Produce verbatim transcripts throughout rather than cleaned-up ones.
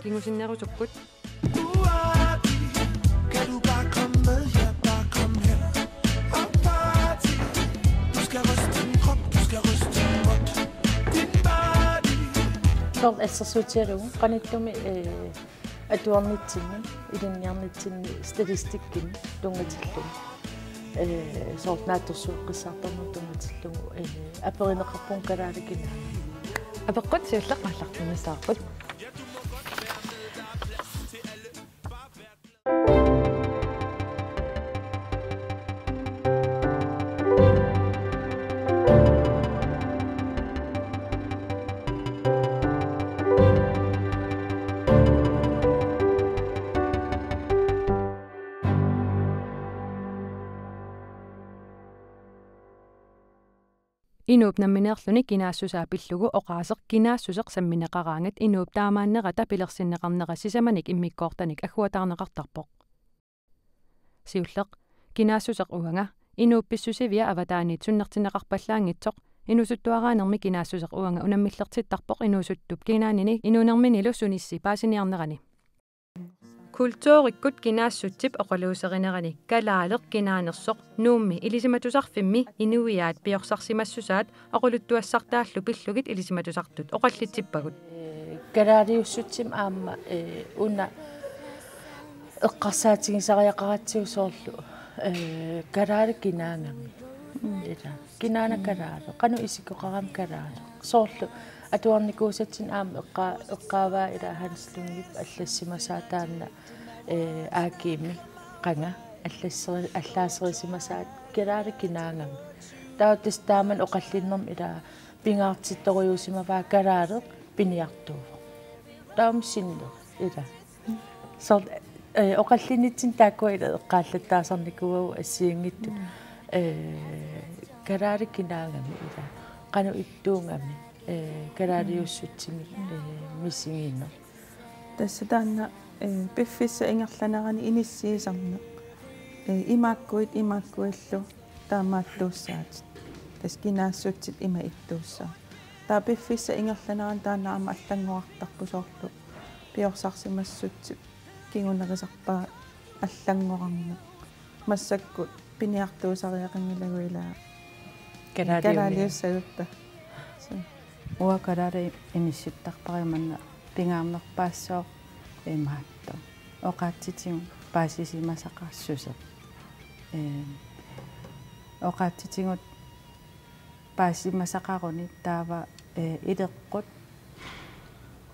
Kingusinnerusukkut. Kan du bare komme med, ja, bare komme her og party. Du skal ryste din krop, du skal ryste din ryg. Din body. Soorlu assersuutigalugu qanittumi, eh, atuarnitsinni, ilinniarnitsinni, statistikkimi tunngatillugu. Eh, soorlu naatsorsueqqissaartarneq tunngatillugu, eh, aperineqarpunga kalaallit kinaanni. Apeqqut siulleq aallartinnissavarput. Inuup nammineerluni kinaassusaa pillugu oqaaseq kinaassuseq sammineqaraangat inuup taamaannerata pilersinneqarnera sisamanik immikkoortanik agguataarneqartarpoq. Siulleq, kinaassuseq uanga, inuup pissusivia avataaniit sunnertinneqarpallaanngitsoq, inuusuttuaraanermi kinaassuseq uanga unammillertittarpoq inuusuttup kinaanini inuunerminilu sunissi paasiniarnerani. Kulturikkut kinaassutsip oqaluuserinerani kalaaleq kinaanersoq Nuummi Ilisimatusarfimmi inuiaat piorsarsimassusaat oqaluttuassartaallu pillugit ilisimatusartut oqallitsippagut. Kalaaliussutsimik aamma, eh, una eqqarsaatigisariaqaratsigu soorlu, eh, kalaaleq kinaagami. Mm. Ila. Kinaana kalaaleq. Qanoq isikkoqarami kalaaleq. Soorlu atuarnikuusatsinnik aamma eqqa-, eqqaavaa ila Hans Lyngep allassimasaa taanna, eh, A G-mi qanga allasseri-, allaaserisimasaa kalaaleq kinaagami. Taava tassa taamani oqallinnermi ila pingaartittorujuusimavaa kalaaleq piniartuuvoq. Taava sinneri ila. Soorlu, eh, oqallinnitsinni taakkua ila eqqaallattaasarnikuuagut assigiinngitsut. Mm. Eh, kalaaleq kinaagami ila. Qanoq ittuugami, eh, kalaaliussutsimik, eh, misigineq. Tassa taanna, eh, piffissap ingerlanerani inissiisarneq. Eh, imaakkuit, imaakkuillu taamaattuussaatit. Tassa kinaassutsit ima ittuussaaq. Taava piffissap ingerlanerani taanna aamma allanngorartarpoq soorlu. Piorsarsimassutsip kingunerisarpara allanngorarneq. Massakkut piniartuusariaqanngilagut ilaa. Kalaaliummik. Kalaaliussagutta. Suu. Uanga kalaaleq inissittarpara manna pingaarnerpaassooq imaattoq. Oqaatsitigut paasisimasaqaassuseq. Ee, oqaatsitigut paasisimasaqaruni taava, ee, ileqqut,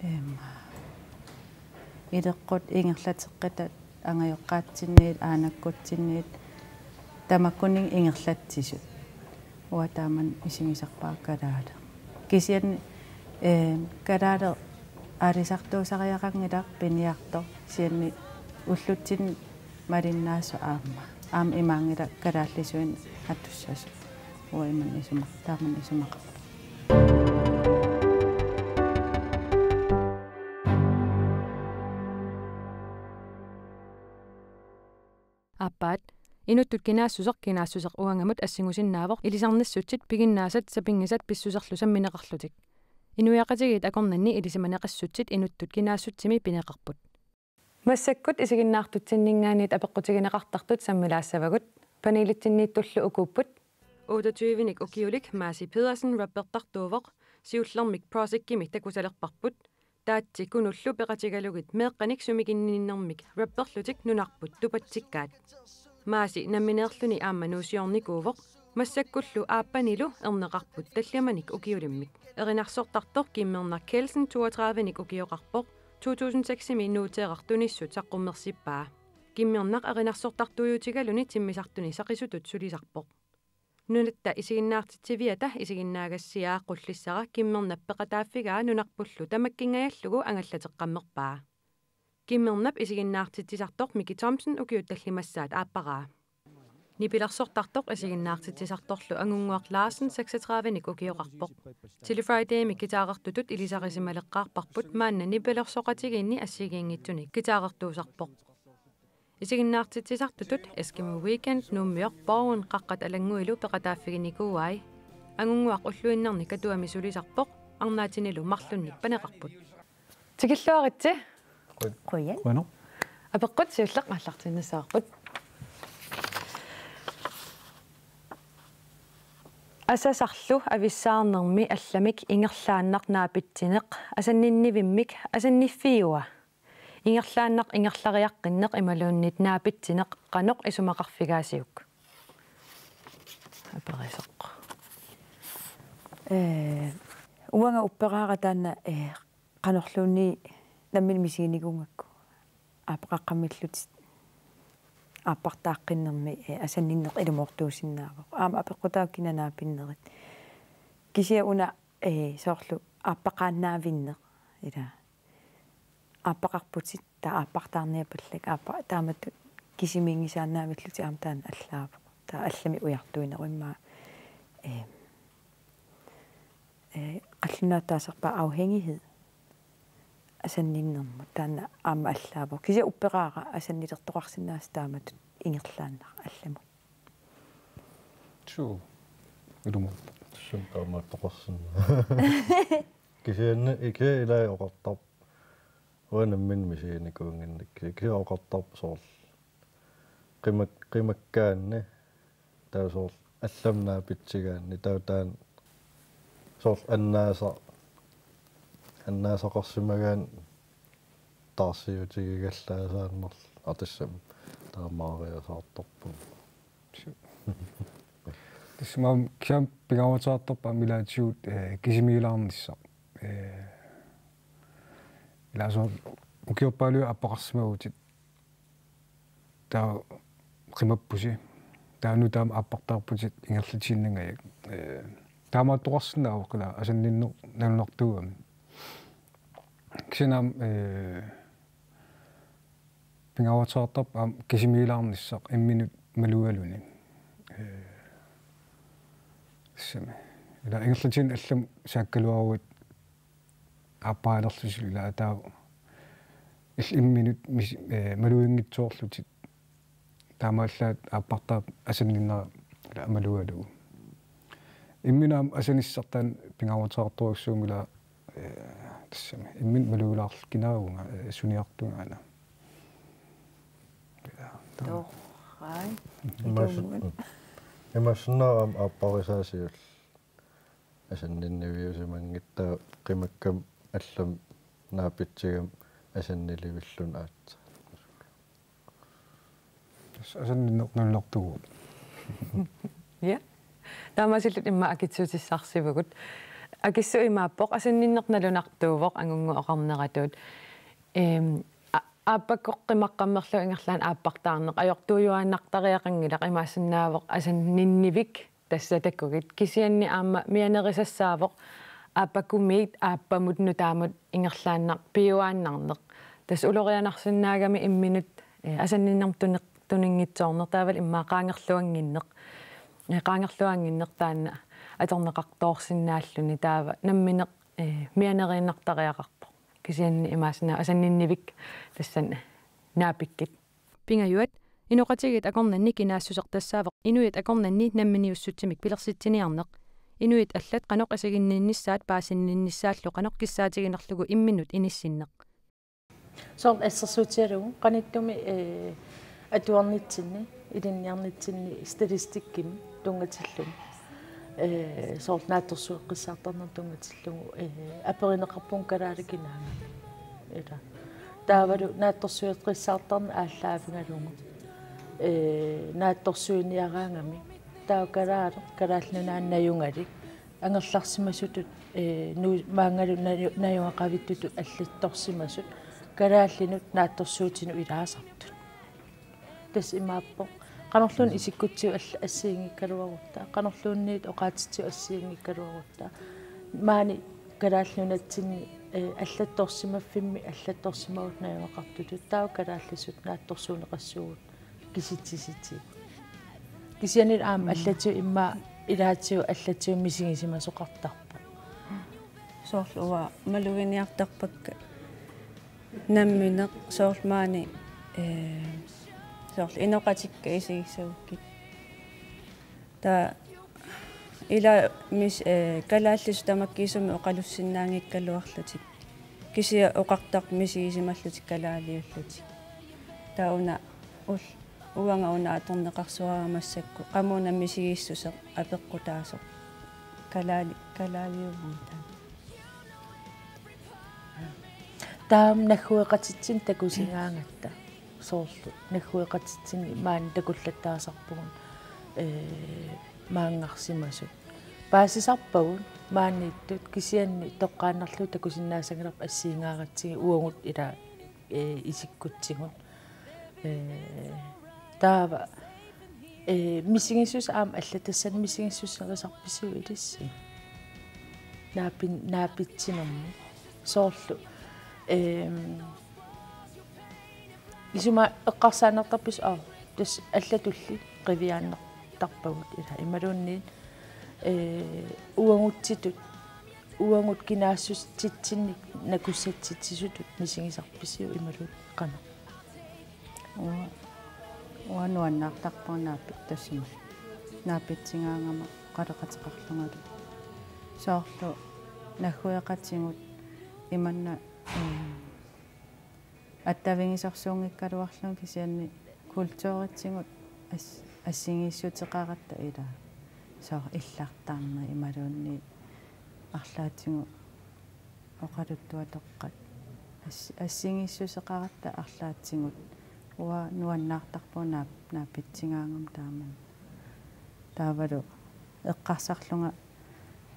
em, ileqqut ingerlateqqitat angajoqqaatsinniit, aanakkutsinniit, tamakkuninnga ingerlatsisut. Uanga taamani isigisarpara kalaaleq. Kisianni, ee, kalaaleq aalisartuusariaqanngilaq piniartoq, kisianni ullutsinni malinnaasoq aamma. Aamma imaanngilaq kalaallisuinnaq atussasoq. Uanga imannak isuma-, taamani isumaqarpunga. Aappaat, inuttut kinaassuseq kinaassuseq uangamut assingusinnaavoq ilisarnissutsit piginnaasat sapinngisat pissuserlu sammineqarlutik. Inuiaqatigiit akornanni ilisimaneqassutsit inuttut kinaassutsimi pineqarput. Massakkut isiginnaartitsinninngaanniit apeqqutigineqartartut sammilaassavagut, panelitsinniittullu ukuupput: Otteogtyvenik ukiulik Maasi Pedersen rappertartuuvoq, siullermik Projectimi takusalerparput, Taatsi Kunullu peqatigalugit meeqqanik sumiginninnermik rapperlutik nunarput tupatsikkaat. Maasi nammineerluni aamma nuusiornikuuvoq, massakkullu aappanilu erneqarput tallimanik ukiulimmik. Erinarsortartoq Kimmernaq Kelsen toogtredivenik ukioqarpoq, to tusind seksimi Nuuteeraq tunissut saqqummersippaa. Kimmernaq erinarsortartuuutigaluni timmisartuni saqisutut sulisarpoq. Nunatta isiginnaartitsiviata isiginnaagassiaa Qullissara Kimmernap peqataaffigaa nunarpullu tamakkiingajallugu angallateqqammerpaa. Kimmernap isiginnaartitsisartoq Miki Thomsen ukiut tallimassaat aapparaa. Nipilersortartoq isiginnaartitsisartorlu Angunnguaq Larsen seksogtredivenik ukioqarpoq. Telefridaymi guitarertutut ilisarisimaleqqaarparput, maanna nipilersoqatigiinni assigiinngitsuni guitarertuusarpoq. Isiginnaartitsisartutut Eskimo Weekend, Nuummiorpoq, Qaqqat Alannguilu peqataaffiginikuuai. Angunnguaq ulluinnarni Katuami sulisarpoq, arnaatinilu marlunnik paneqarput. Tikilluaritsi. Qujan. Qujanaq. Apeqqut siulleq aallartinnissavarput. Asasarlu avissaarnermi allamik ingerlaannaq naapitsineq asanninnivimmik asanniffiua? Ingerlaannaq ingerlariaqqinneq imaluunniit naapitsineq qanoq isumaqarfigaasiuk? Aperisoq. Ee, uanga upperaara taanna, ee, qanorluunniit nammineq misiginikuugakku. Aappaqaqqammillutit aappartaaqqinnermi, ee, asanninneq ilumoortuusinnaavoq. Aamma apeqqutaavoq kina naapinnerit. Kisianni una, ee, soorlu aappaqaannaavinneq. Ila. Aappaqarputit, taava aappartaarniapallak, aappa-, taamatut kisimiinngisaannaavillutit aamma taanna allaavoq. Taava allamik ujartuinerup immaqa, ee, ee, qallunaatut taasarpaat afhængighed asanninnermut. Taanna aamma allaavoq. Kisianni upperaara asannilertoqarsinnaasut taamatut ingerlaannaq allamut. Suu. Ilumoorpoq. Tassami taamaattoqarsinnaavoq. Kisianni ikia ilai oqartarpoq. Uanga nammineq misiginikuunnginnakku. Ikia oqartarpoq soorlu. Qimak-, qimakkaanni. Taava soorlu allamik naapitsigaanni. Taava taanna soorlu annaasa-, annaasaqarsimagaanni taarsiutigigallaasaannarlu. Aa, tassami taamaariasaartarpunga. Tassami kisianni pingaaruteqartarpoq aamma ilaatigut, ee, kisimiilaarnissaq. Ee, ilaa soorlu ukiorpaaluit aappaqarsimagutit. Taava qimappusi. Taava nutaamik aappartaarputit ingerlatiinnangajak. Ee, taamaattoqarsinnaavoq ilaa asanninneq nalunartuugami. Kisianni aamma, ee, pingaaruteqartarpoq aamma kisimiilaarnissaq imminut malugaluni. Ee, tassami. Ilaa ingerlatiinnaq allamik saakkaluaruit aappaalerlusilu ilaa taava illit imminut mis-, ee, maluginngitsoorlutit taamaallaat aappartaartut asanninnera ilaa malugalugu. Imminut aamma asanissaq taanna pingaaruteqartorujussuugami ilaa, ee, tassami. Imminut malugalaarlugu kinaavunga, ee, suniartungaana. Ilaa, taava. Torrak. Imaas-, Ituumut. Imaassinnaavoq aamma aapparisaa siulleq. Asanninniviusimanngitsoq qimakkami allamik naapitsigami asannilivilluni aatsaat. Tassa asanninneq nalunartuuvoq. Ja. Taamaasilluta immaqa akitsuutissarsivugut. Akissut imaappoq asanninneq nalunartuuvoq angunngooq oqarneratut. Eem, a-, aappakkut qimaqqammerlugu ingerlaannaq aappartaarneq ajortuujuaannartariaqanngilaq, imaassinnaavoq asanninnivik tassa takugit. Kisianni aamma mianerisassaavoq aappakumiit aappamut nutaamut ingerlaannaq piuaannarneq. Tassa ulorianarsinnaagami imminut, ee, asanninnermut tuni-, tuninngitsoorneq taavalu immaqa qaangerluannginneq. Ee, qaangerluannginneq taanna atorneqartoorsinnaalluni taava nammineq, ee, mianeriinnartariaqarpoq. Kisianni imaassinnaavoq asanninnivik tassani naapikkit. Pingajuat, inoqatigiit akornanni kinaassuseq tassaavoq inuit akornanni namminiussutsimik pilersitsiniarneq. Inuit allat qanoq isiginninnissaat paasinninnissaallu qanoq kissaatiginarlugu imminut inissinneq. Soorlu assersuutigalugu qanittumi, ee, atuarnitsinni, ilinniarnitsinni statistikkimi tunngatilluni. Ee, soorlu naatsorsueqqissaartarnermut tunngatillugu, ee, aperineqarpunga kalaallit kinaagami. Ila. Taavalu naatsorsueqqissaartarneq aallaavigalugu. Ee, naatsorsuiniaraangami. Taava kalaaleq, Kalaallit Nunaanni najugalik. Angerlarsimasutut, ee, nu-, maanngalu naju-, najugaqavittutut allattorsimasut. Kalaallinut naatsorsuutinut ilaasartut. Tassa imaappoq. Qanorluunniit isikkutsigut all-, assigiinngikkaluarutta. Qanorluunniit oqaatsitsigut assigiinngikkaluarutta. Maani Kalaallit Nunatsinni, ee, allattorsimaffimmi allattorsimavut najugaqartutut. Taava kalaallisut naatsorsuunneqassuugut kisitsisitigut. Kisianni aamma Mm. allatigut immaqa ilaatigut allatigut misigisimasoqartarput. Soorlu uanga maluginiartarpakka nammineq soorlu maani, ee, soorlu inoqatikka isigissagukkit. Taava ila mis-, ee, kalaallisut tamakkiisumik oqalussinnaanngikkaluarlutik. Kisianni oqartarput misigisimallutik kalaaliullutik. Taava una ul-, uanga una atorneqarsuara massakkut qamuuna misigissuseq apeqqutaasoq kalaali-, kalaaliuvugut taanna. Taama naggueqatitsinni takusingaangatta. Soorlu naggueqatitsinni maani takullattaasarpugut, ee, maanngarsimasut. Paasisarpagut maaniittut kisianni toqqaannarlugu takusinnaassagaluarput assigiinngaaratsigit uagut ila, ee, isikkutsigut. Ee, taava, ee, misigissuseq aamma allat tassani misigissuserisarpisiuk ilissi? Naapin-, naapitsinermi. Soorlu, eem, isuma eqqarsaanertarpisi, aa, tassa allatulli qiviaannartarpagut ila imaluunniit, ee, uagutsitut, uagut kinaassutsitsinnik nakussatsitsisutut misigisarpisiuk imaluunniit qanoq? Uanga, uanga nuannaartarpunga naapi-, tassami. Naapitsigaangama oqaloqateqarlungalu. Soorlu naggueqatigut imanna, ee, attavigisorsuunngikkaluarlugit kisianni kulturitsigut as-, assigiissuteqaratta ila. Soorlu illartarneq imaluunniit arlaatigut oqaluttuatoqqat. As-, assigiissuteqaratta arlaatigut. Uanga nuannaartarpunga naap-, naapitsigaangama taamani. Taavalu eqqarsarlunga,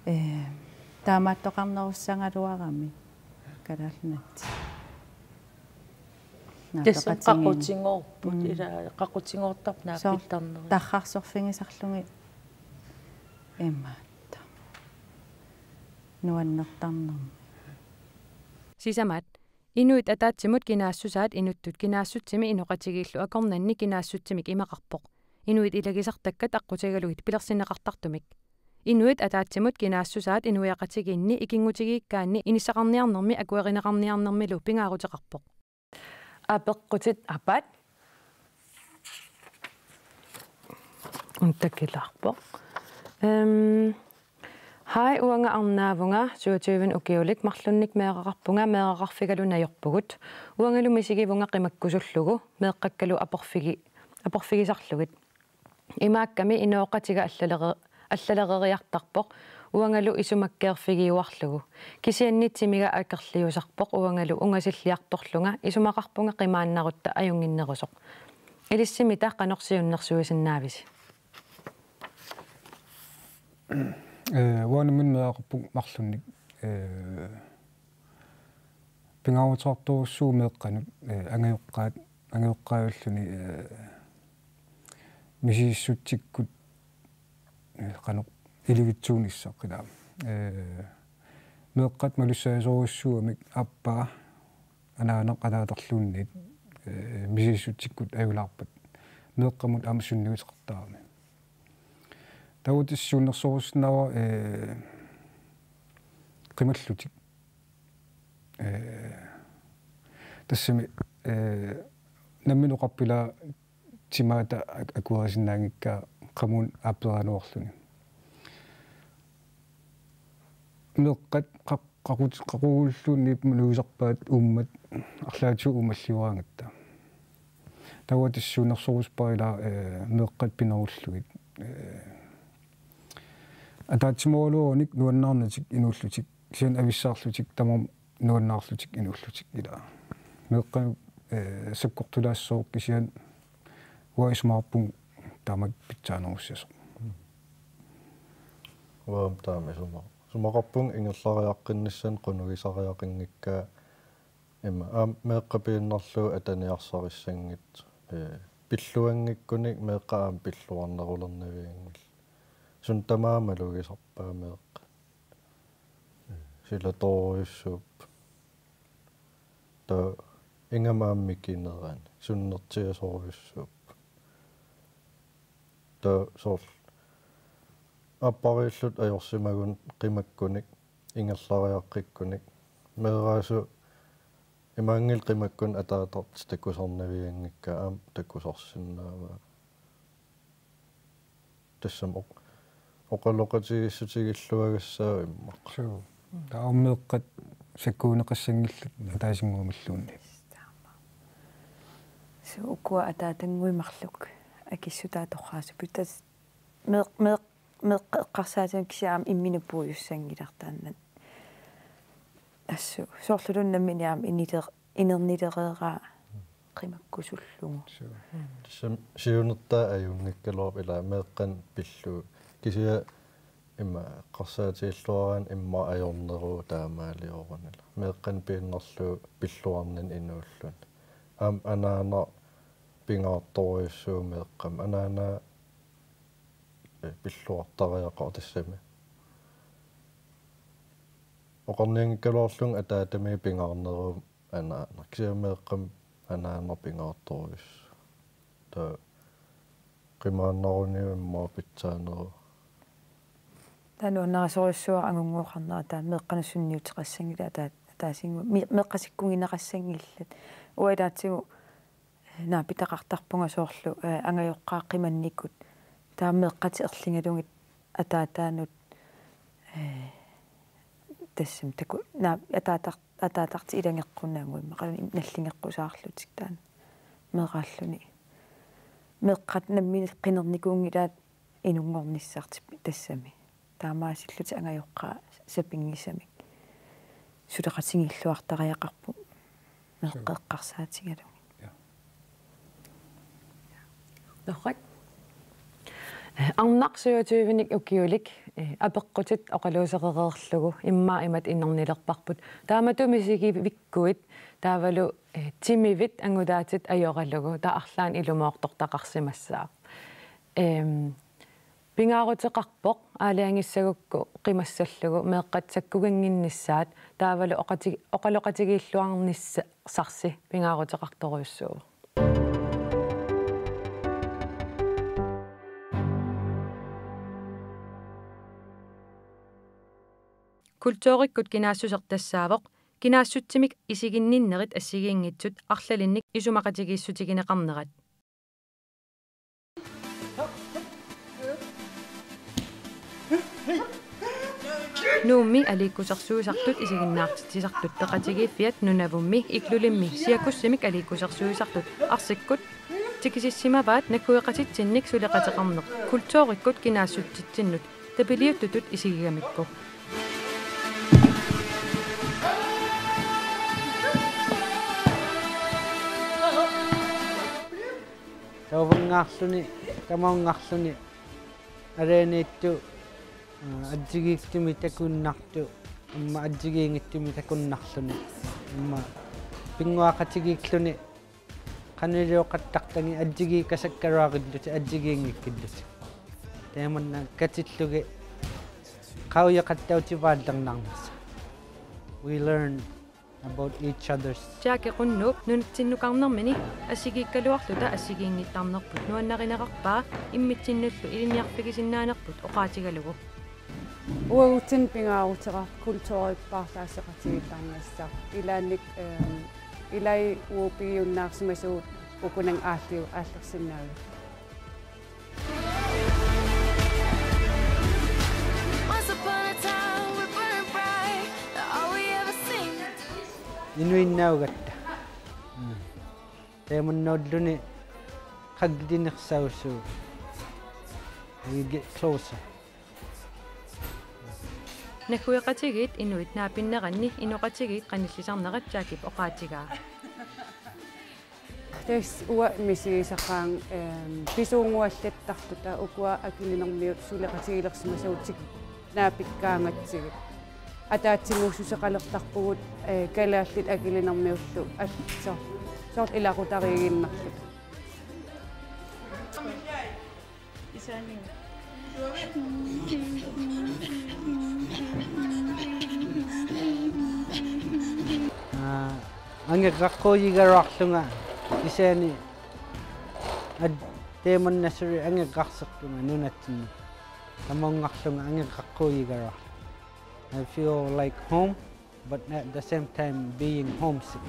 ee, taamaattoqarnerussagaluarami Kalaallit Nunaat. Tassami naatsoqatigiinni. Qaqutigoorput, mm, ila, qaqutigoortarput. Soor-, naapittarnerit. Tarrarsorfigisarlugit imaattoq. Nuannertarnermi. Sisamaat, inuit ataatsimut kinaassusaat inuttut kinaassutsimi inoqatigiillu akornanni kinaassutsimik imaqarpoq. Inuit ilagisartakkat aqqutigalugit pilersinneqartartumik. Inuit ataatsimut kinaassusaat inuiaqatigiinni ikinngutigiikkaanni inissaqarniarnermi akuerineqarniarnermilu pingaaruteqarpoq. Apeqqutit aappaat. Untakkilaarpoq. Ehm, hej, uanga arnaavunga, syvogtyve ukiulik, marlunnik meeraqarpunga, meeraqarfigalu najorpugut. Uangalu misigivunga qimakkusullugu, meeqqakkalu aporfigi-, aporfigisarlugit. Imaakkami inooqatiga allalere-, allaleriartarpoq, uangalu isumakkeerfigiuarlugu. Kisianni timiga akerliusarpoq, uangalu ungasilliartorlunga, isumaqarpunga qimaannarutta ajunnginnerusoq. Ilissimita qanoq siunnersuisinnaavisi? Ee, uanga nammineq meeraqarpunga marlunnik, ee, pingaaruteqartorujussuuvoq meeqqanut, ee, angajoqqaat, angajoqqaajalluni, ee, misigissutsikkut, ee, qanoq ilivitsuunissaq ilaa. Ee, meeqqat malussaasorujussuugamik aappaa anaanaq anaatarluunniit, ee, misigissutsikkut ajulaarpat meeqqamut aamma sunniuteqartarami. Taava tassa siunnersorsinnaavara, ee, qimallutik. Ee, tassami, ee, nammineq oqarput ilaa timaata ak-, akuerisinnaanngikkaa qamuuna aapperaangaluarluni. Meeqqat qaq-, qaqut-, qaqugulluunniit malugisarpaat uummat arlaatigut uumalliugaangatta. Taava tassa siunnersorusupparput ilaa, ee, meeqqat pinerullugit. Ee, ataatsimooraluarunik nuannaarnatik inuullutik, kisianni avissaarlutik tamarmik nuannaarlutik inuullutik ilaa. Meeqqanut, ee, sakkortulaassooq kisianni uanga isumaqarpunga taamak pitsaanerussiasoq. Uanga taama isuma-, isumaqarpunga ingerlariaqqinnissannut qunugisariaqanngikkaa ima aamma meeqqat piinnarlugu ataniarsarissanngitsut, ee, pilluanngikkunik meeqqat aamma pilluarnerulernavianngillat. Suut tamaasa malugisarpaat meeqqat. Sila toorujussuupput. Taava ingammik aamma mikinerani sunnertiasorujussuupput. Taava soorlu aappariillutik ajorsimagunik qimakkunik ingerlariaqqikkunik meeraasut imaanngilaq qimakkunik ataatartut takusarnavianngikkaat aamma takusarsinnaavaat. Tassami oq-, oqaloqatigiissutigilluagassaavoq immaqa. Suu. Taava meeqqat sakkuuneqassanngillat ataasinnguamilluunniit. Suu, ukua ataatannguit marluk akissutaat torraasut. Tassa meeq-, meeq-, meeqqat eqqarsaatigalugit kisianni aamma imminut puigussanngilarput taanna. Assut soorluluunniit nammineq aamma inileq-, inernilereeraa qimakkusullugu. Suu. Tassa siunertaa ajunngikkaluarpoq ilaa meeqqanik pillugu. Kisianni ima eqqarsaatigilluaraanni immaqa ajorneruvoq taamaaliorluni. Meeqqanik piinnarlugu pilluarnini inuulluni. Aamma anaanaq pingaartorujussuuvoq meeqqamut. Anaanaa, eh, pilluartariaqarpoq tassami. Oqarnianngikkaluarlunga ataatamiit pingaarneruvoq anaanaq. Kisianni meeqqamut anaanaq pingaartorujussuuvoq. Taava qimaannaruniuk immaqa pitsaaneruvoq. Taava nuannarisorujussuuara angunnguuqarnera taava meeqqanut sunniuteqassanngilaq ataa-, ataasinnguamik me-, meeqqat sikkugineqassanngillat. Uanga ilaatigut naapitaqartarpunga soorlu, eh, angajoqqaat qimannikut. Taava meeqqatik erligalugit ataataanut, eh, tassami taku-, naa-, ataatar-, ataatartik ilageqqunagu immaqa nalligeqqusaarlutik taanna meeraalluni. Meeqqat nammineq qinernikuunngilaat inunngornissartik tassami. Taamaasillutik angajoqqaat sapinngisamik suleqatigiilluartariaqarput meeqqat eqqarsaatigalugit. Ja. Torrak. Arnaq syvogtyvenik ukiulik, eh, apeqqutit oqaluuserereerlugu immaqa imatut inernilerparput. Taamatut misigivikkuit taavalu, eh, timivit angutaatit ajoralugu taava arlaannik ilumoortortaqarsimassaaq. Em, pingaaruteqarpoq aalajangissagukku qimassallugu meeqqat sakkuginnginnissaat taavalu oqati-, oqaloqatigiilluarnissarsi pingaaruteqartorujussuuvoq. Kulturikkut kinaassuseq tassaavoq kinaassutsimik isiginninnerit assigiinngitsut arlalinnik isumaqatigiissutigineqarnerat. Nuummi aliikkusersuisartut isiginnaartitsisartut peqatigiiffiat Nunavummi Iklulimmi Cirkusimik aliikkusersuisartut arsikkut tikisissimavaat nakkueqatitsinnik suleqateqarneq kulturikkut kinaassutsitsinnut tapiliuttutut isigigamikku. Taavanngaarluni, taamanngaarluni, alaniittut, aa, assigiittumik takunnartut, aamma assigiinngitsumik takunnarluni, aamma pinnguaqatigiilluni, qanoq iliortittartagit assigiikkasakkaluarillutik, assigiinngikkillutik. Taamanna katillugit, qaujoqattautivaallarnarnissaq. We learn about each other's. Jaaki Qunnuup nunatsinnukarnermini assigiikkaluarluta assigiinngittarnerput nuannarinerarpaa immitsinnullu ilinniarfigisinnaanerput oqaatigalugu. Uagutsinnut pingaaruteqarpoq kulturikkut paarlaasseqatigiittarnissaq. Ilaannik, ehm, ilai uagut pigiunnaarsimasugut ukunani aalliu-, aallersinnaavipput. Once upon a time we burned bright, all we ever seen. Inuinnaugatta. Mm. Taamannaulluni qaqilinersausuugut. We get closer. Nakkueqatigiit inuit naapinneranni inoqatigiit qanillisarnerat Jaakip oqaatigaa. Tassa uanga misigisaqaanga, ehm, pisuunnguallattarluta ukua Akilinermiut suleqatigilersimasuutigit naapikkaangatsigit. Ataatsimoorsuseqalertarpugut, eh, kalaallit Akilinermiullu al-, soor-, soorlu ilaqutariiginnarluta. Aa, angerraqquujigaluarlunga kisianni at-, taamanna suli angerrarserpunga nunatsinnut. Tamungarlunga angerraqquujigaluarlunga. I feel like home, but at the same time being homesick.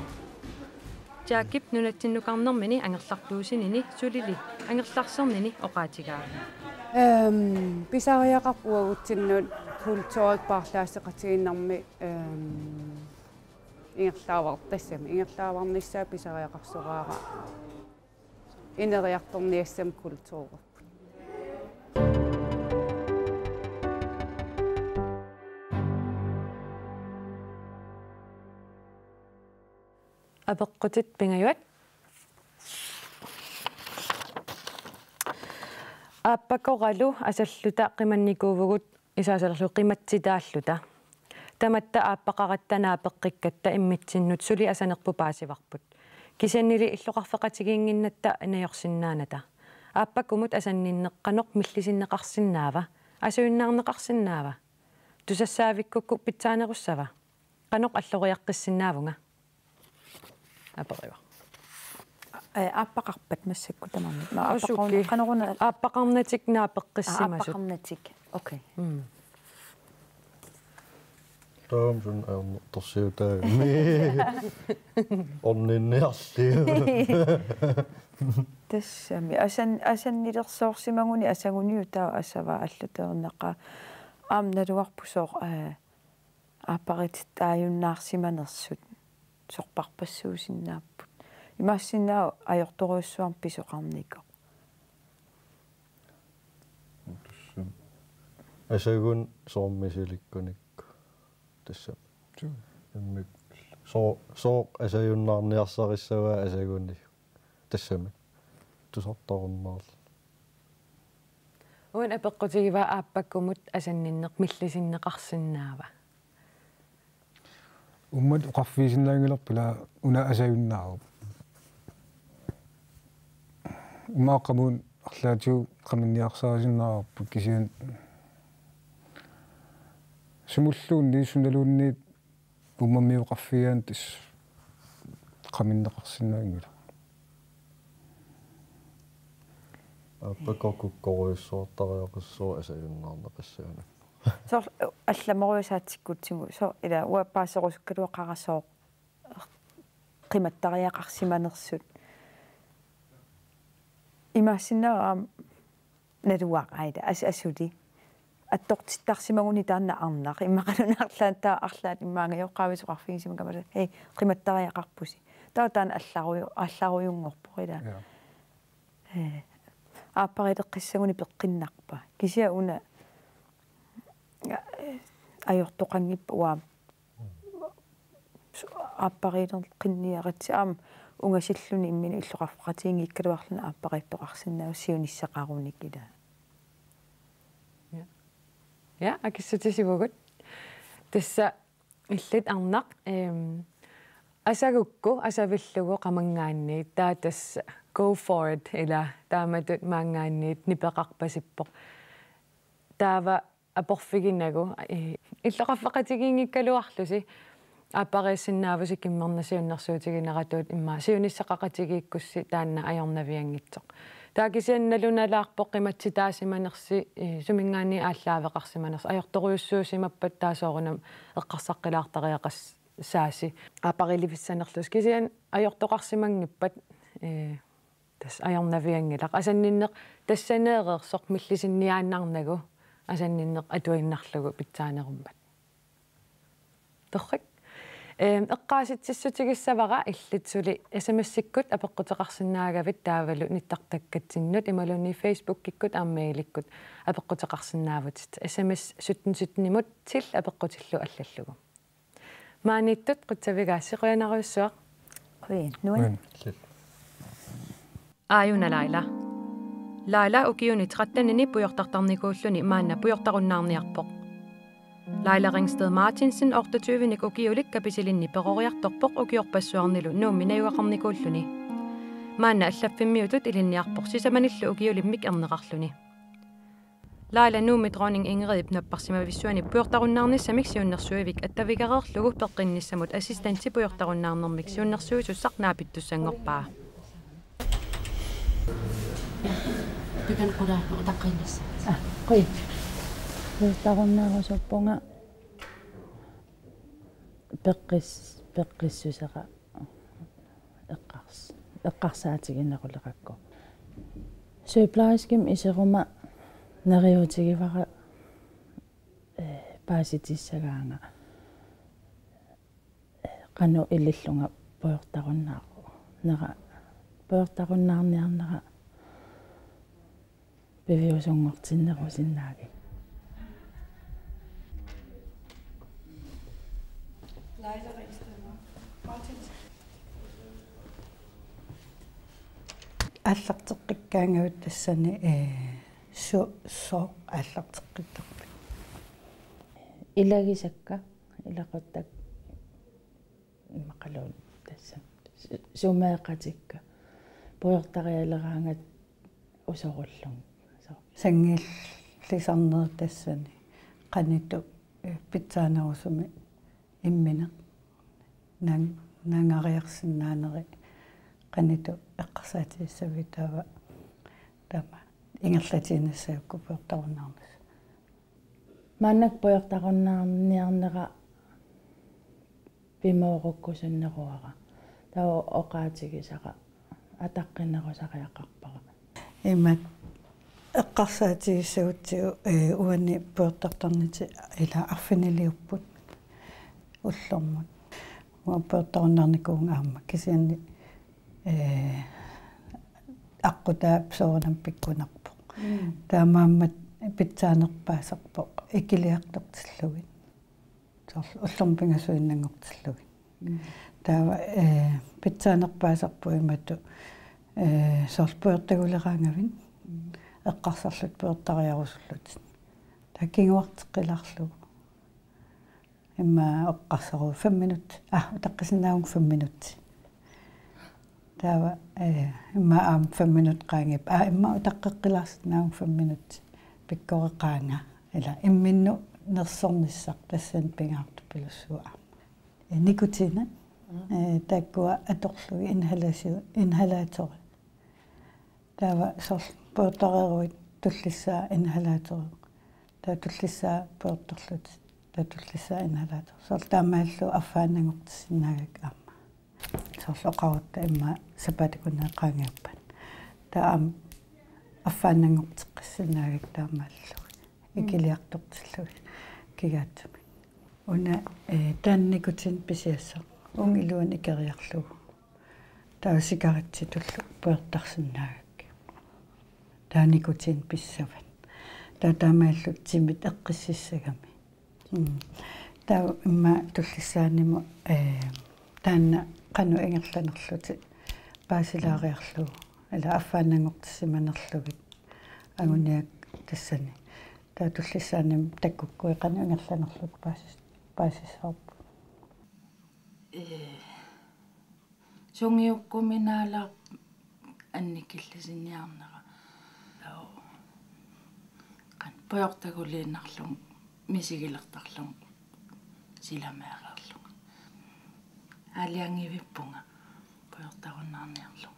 Jaakip nunatsinnukarnermini angerlartuusinini sulili angerlarsernini oqaatigaa. Ehm, pisariaqarpoq uagutsinnut kulturikkut paarlaasseqatigiinnermi, ehm, Ingerlaavar-, tassami ingerlaavarnissaa pisariaqarsoraara ineriartorniassamik kulturerput. Apeqqutit pingajuat. Aappakoralu asalluta qimannikuuvugut isaasalerlu qimatsitaalluta. Tamatta aappaqaratta naapeqqikkatta immitsinnut suli asanerput paasivarput. Kisiannili illoqarfeqatigiinnginnatta najorsinnaanata. Aappakumut asanninneq qanoq millisinneqarsinnaava? Asajunnaarneqarsinnaava? Tusassaavikkukku pitsaanerussava? Qanoq alloriaqqissinnaavunga? Aperiva. Ee, aappaqarpat massakkut tamarmik. Ma Asuki. Aappaqaruna-, qanoruna-, Aappaqarnatik naapeqqissimasut. Aa, aappaqarnatik. Okay. Mm. Taam sun ajornartorsiutaagami. Orninniarliu. Tassami. Asan-, asannilersoorsimaguni asaguniutaaq asava allaternaqaaq. Aamma naluarput sooq, ee, aapparitit aajunnaarsimanersut sorpassuusinnaapput. Imaassinnaavoq ajortorujussuarmik pisoqarnikoq. Tassami. Asagut soormi misilikkunikku. Tassami. Suu. Immi-, soo-, sooq asajunnaarniarsarissavaa asaguni. Tassami. Tusartarunnaarluni. Uani apeqqutigivaa aappakumut asanninneq millisinneqarsinnaava? Uummat oqarfigisinnaanngilarput ila una asajunnaarpoq. Immaqa qamuuna arlaatigut qaminniarsarisinnaavarput kisianni sumulluunniit sunaluunniit uummamioqarfigaanni tassa qaminneqarsinnaanngilaq. Aappakooq kukkorujussuartariaqassooq asajunnaarneqassaanut. Soorlu allamorujussuaq aatsikkutsigooq. Soorlu ila uanga paaserusukkaluaqaara sooq qimattariaqarsimanersut. Imaassinnaavoq aamma naluara ila as-, asuli. Attortittarsimaguni taanna arnaq. Immaqaluunniit arlaat taava arlaat immaqa angajoqqaavisa oqarfigisimagamata. Hej, qimattariaqarpusi. Taava taanna allaruju-, allarujunngorpoq ila. Ja. Ee, aapparileqqissaguni peqqinnarpoq. Kisianni una, ee, ajortoqanngippat uanga su-, aapparileqqinniaritsi aamma ungasilluni imminut illoqarfeqatigiinngikkaluarluni aappariittoqarsinnaavoq siunissaqarunik ila. Ja. Ja, akissutisivugut. Tassa illit arnaq, ehm, asagukku asavillugu qamanngaanniit, taava tassa go for it ila taamatut maanngaanniit nipeqarpasippoq. Taava aporfiginagu, ee, illoqarfeqatigiinngikkaluarlusi aappariissinnaavusi kimmerna siunnersuutigineratuut immaqa siunissaqaqatigiikkussi taanna ajornavianngitsoq. Taava kisianni nalunalaarpoq qimatsitaasimanersi, ee, suminngaanniit aallaaveqarsimanersi ajortorujussuusimappat taava soorunami eqqarsaqqilaartariaqassaasi aapparilivissanerlusi kisianni ajortoqarsimanngippat, ee, tassa ajornavianngilaq. Asanninneq tassaneereersoq millisinniaannarnagu asanninneq atuinnarlugu pitsaanerummat. Torrak. Ehm, eqqaasitsissutigissavara illit suli S M S-ikkut apeqquteqarsinnaagavit taavalu nittartakkatsinnut imaluunniit Facebookikkut aamma mailikkut apeqquteqarsinnaavutit. S M S sytten sytten-imut til apeqqutillu allallugu. Maaniittut qutsavigaassi, qujanarujussuaq. Qujan. Nuan. Qujan. Aajuna Laila. Laila ukiuni tretten-ini pujortartarnikuulluni maanna pujortarunnaarniarpoq. Laila Ringsted Martinsen otteogtyve-nik ukiulik Kapisilinni peroriartorpoq ukiorpassuarnilu Nuummi najugaqarnikuulluni. Maanna allaffimmiutut ilinniarpoq sisamanillu ukiulimmik erneqarluni. Laila Nuummi Dronning Ingridip napparsimavissuani pujortarunnaarnissamik siunnersuivik attavigereerlugu peqqinnissamut assistenti pujortarunnaarnermik siunnersuisussaq naapittussanngorpaa. Pikan qulaannu utaqqiinnassavat. Aa, qujan. Pujortarunnaarusuppunga peqqis-, peqqissusera eqqars-, eqqarsaatiginerulerakku. Sygeplejerskimik iseruma neriuutigivara, ee, paasitissagaanga, ee, Qanoq ilillunga pujortarunnaarnera, pujortarunnaarniarnera piviusunngortinnerusinnaagit. Aallarteqqikkaangavit tassani, ee, su-, sooq aallarteqqittarpit? Ilagisakka, ilaquttakka, immaqaluunniit tassa su-, sumeeqatikka pujortarialeraangat usorullugit. Sanngiillisarnerit tassani qanoq, ee, pitsaanerusumik immineq nang-, nangariarsinnaaneri qanoq eqqarsaatigissaviuk taava, taama ingerlatiinnassagukku pujortarunnaarnissaq? Maannakkut pujortarunnaarniarnera pimoorukkusunneruara. Taava oqaatigisara ataqqinerusariaqarpara. Imaattoq eqqarsaatigissagutsigu, ee, uani pujortartarnitit ila arfiniliupput ullormut. Uanga pujortarunnaarnikuuvunga aamma kisianni, ee, aqqutaa soorunami pikkunarpoq. Mm. Taamaammat pitsaanerpaasarpoq ikiliartortillugit. Soorlu ullormut pingasuinnanngortillugit. Mm. Taava, ee, pitsaanerpaasarpoq imatut, ee, soorlu pujortaguleraangavit. Mm. Eqqarsarlutit pujortariarusullutit. Taava kinguarteqqilaarlugu. Immaqa eqqarsaruit fem minut. Aa, utaqqisinnaavunga fem minut. Taava, ee, immaqa aamma fem minut qaangiuppata. Aa, immaqa utaqqeqqilaarsinnaavunga fem minut. Pikkoreqaanga. Ila imminnut nersornissaq tassani pingaartupilussuuvoq aamma. Ee, nikotiinit. Mm. Ee, taakkua atorlugit inhalasi-, inhalatori. Taava soorlu pujortareeruit tullissaa inhalatori. Taava tullissaa pujortarlutit. Taava tullissaa inhalatori. Soorlu taamaalilluni affaannanngortissinnaagakku aamma. Soorlu oqarutta immaqa sapaatip akunneri qaangiuppata. Taava aamma affaannanngorteqqissinnaagakku taamaalillugit. Mm. Ikiliartortillugit kigaatsumik. Una, ee, taanna nikotiinip pisiassaq. Uunga iluani ikeriarlugu. Taava cigarettitullu pujortarsinnaagakkit. Taava nikotiinit pissavat. Taava taamaalillutit timit eqqississagami. Mm. Taava immaqa tullissaanimut, ee, taanna qanoq ingerlanerlutit paasilaariarlugu. Ila affaannanngortissimanerlugit anguniakkat tassani. Taava tullissaanimut takkukkuit qanoq ingerlanerlutit paasis-, paasissavarput? Ee, sungiukkuminaalaarpoq annikillisinniarnera. Taava qanoq pujortaguliinnarlunga misigilertarlunga silameereerlunga. Aalajangiivippunga pujortarunnaarniarlunga.